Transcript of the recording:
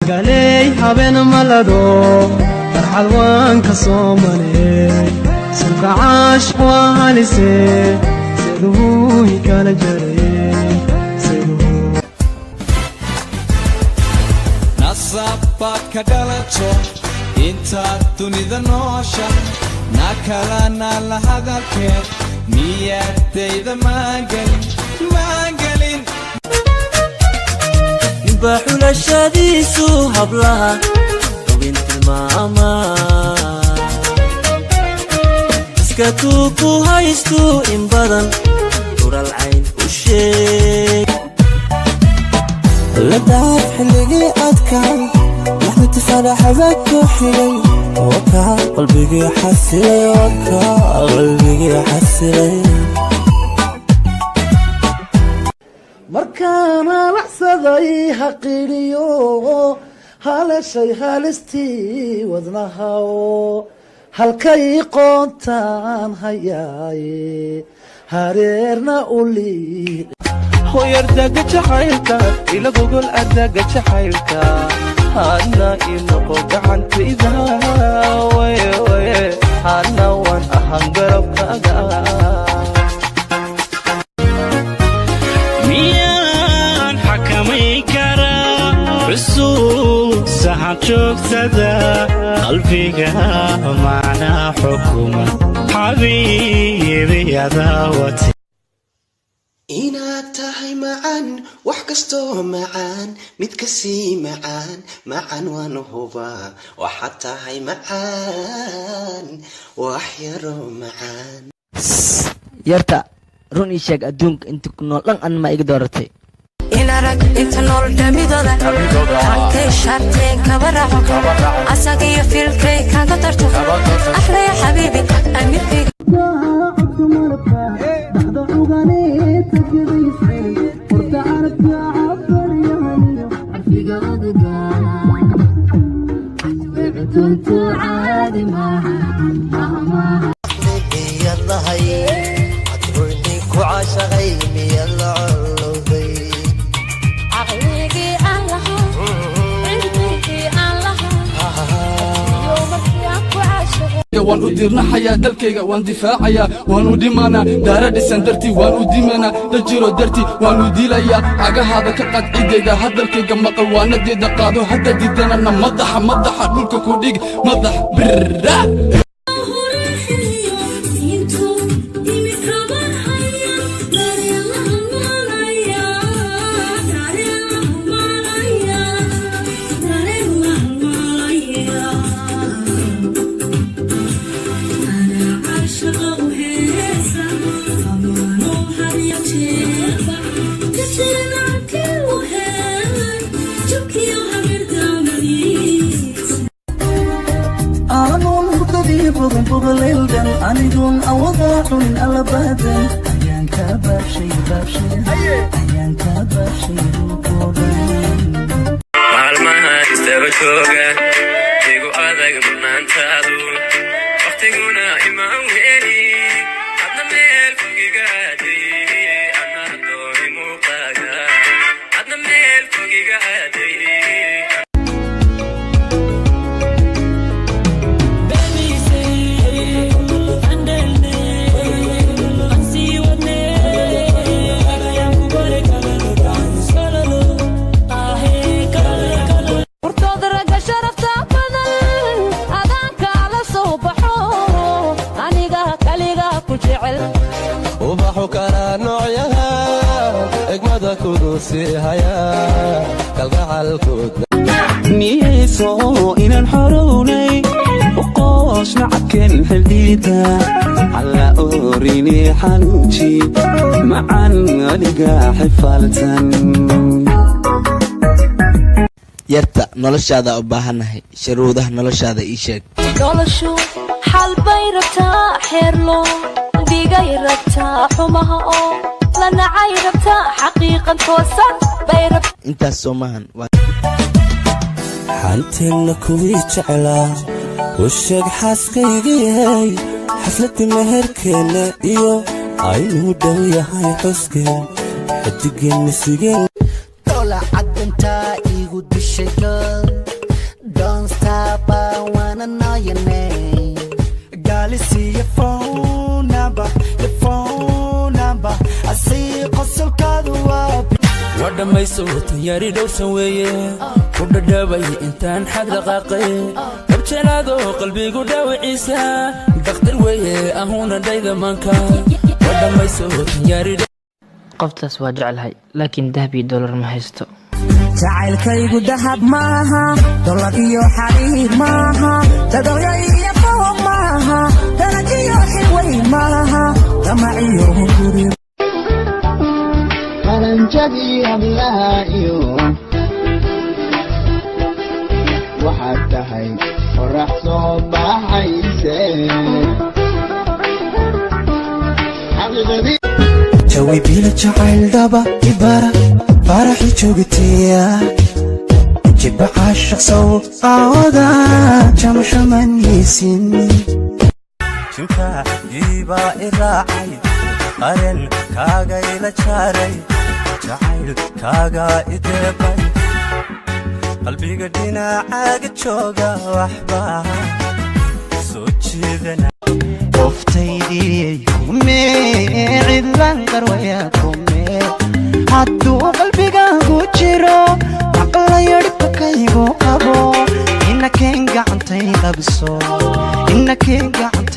Galey habeen malado, farxad waan ka soo maney. Sunka caashaq waa halise, siduhu kala jaray, siduhu. Nasab baad ka dhalato intaad dunida noosha, na kalana la hadalkeed miyaadayda maangelin, maangelin. Ninbaa xulashadiisu hablaha hubin tilmaama, iska tuu ku haystu in badan tural cayn u sheeg. La dhaaf xilligii adkaa, laxdati faraxaba ku xigay. Wakaa qalbigii xasilay, wakaa qalbigii xasilay. Markaan halacsaday haqidhiyo, haleshay halistii wadnaha, halkay qoontaan hayaaye hareerna u liic. Hoyardaga jacaylka ila gogol, adaga jacaylka hadna ii noqo gacantayda, waye waye, hadna waan ahaan garabkaaga. Miyaan xakamay karaa xusuusaha joogtada qalbiga macnaa xukuma, xabiibi adaawate? Inaad tahay macaan, wax kastoo macaan mid kasii macaan, macaan waan hubaa. Waxaad tahay macaan, wax yaroo macaan. Yarta, run ii sheeg, adduunka inta ku nool dhan an ma iga dooratay? Inarag inta nool dhamidooda halkay sharteen kaba raaco, asagiyo filkay kaga darto. Axlaya xabiibi, amiirkayga. Codka malabka dhaxda cuganeeta gadaysay, horta carabka cabaryahaniyo carfiga odaga tuntu caadi maaha, maaha. Miyad lahay cadruynii ku caashaqay, miyad la colowday? Caqligii aan lahaa, cilmigii aan lahaa iyo markii aan ku caashaqay. Waan u dirnaxayaa dalkayga, waan difaacayaa, waan u dhimanaa. Daara dhisan dartii waan u dimanaa, dajiro dartii waan u dilayaa. Cagahaada ka qad ciddayda, hadalkayga maqal, waanadeeda qaado. Hadda diidanana madaxa, madaxa dhulka ku dhig, madax birra. Aanuun hurdadii bogan bogaleeldan, anigoon awadaa cunin allabaadan, ayaan kaa baabshay, baabshay, ayaan kaa baabshay dhulkoo dhan. Maalmaha istaba jooga igu adag mudnaantaadu, wakhtiguna imaan weli, adna meel fogiga aaday, adna dooni muuqaaga, adna meel fogiga aaday. Hortooda ragga sharafta badan adaanka la soo baxo, aniga kaliga ku jecel. Ubaxu kala noocyaha egmada kudu sii haya kalgacalkood. Niyeyso inaan xorownay, uqoosh nacabkeen xildiida halla orini, xanuuji macan aniga xifaaltan. Yarta, noloshaada u baahannahay, sharuudaha noloshaada ii sheeg. Noloshu xal bay rabtaa, xeerlo dhigay rabtaa, xumaha oo la nacay rabtaa, xaqiiqan toosan bay rabtaa. Intaas soo maahan waa. Xanteenna kuwii jeclaa u sheeg, xaaskaygiyey, xafladii meherkeenna iyo aynuu dhow yahay xuskeen, xidigeenna sugeen. Dola caddantaa igu dishay gal. Dhammayso tanyari dhowrsan weeye ku dhadhabay intaan xag dhaqaaqay dabjelaado qalbigu dhaawiciisa dakhtar weeye ahuna dhayda maanka. Waa dhammayso tanyari. Qoftaas waa jeclahay, laakiin dahab iyo dollar ma haysto. Jacaylkaygu dahab maaha, dolar iyo xariir maaha, dadooyo iyo qoob maaha, darajiyo xilwey maaha, damaciyo guri. Qalanjadii hablaha iyo waxaad tahay qorax soo baxayse. Jawi bila jacayl dhaba ibara faraxi joogtiya jiba caashaq sow aawada jamashamanaysin. Jinka iibaa i raacay, qaren kaaga ila jaaray, jacayl kaagaa i deeqay, qalbiga dhinacaaga jooga waxbaa soo jiidana. Qoftaydiyay kume cidlan qarwaya kume hadduu qalbigaagu jiro maqlayo dhibkaygu qabo inakeen gacantay qabso inakeen gacantay.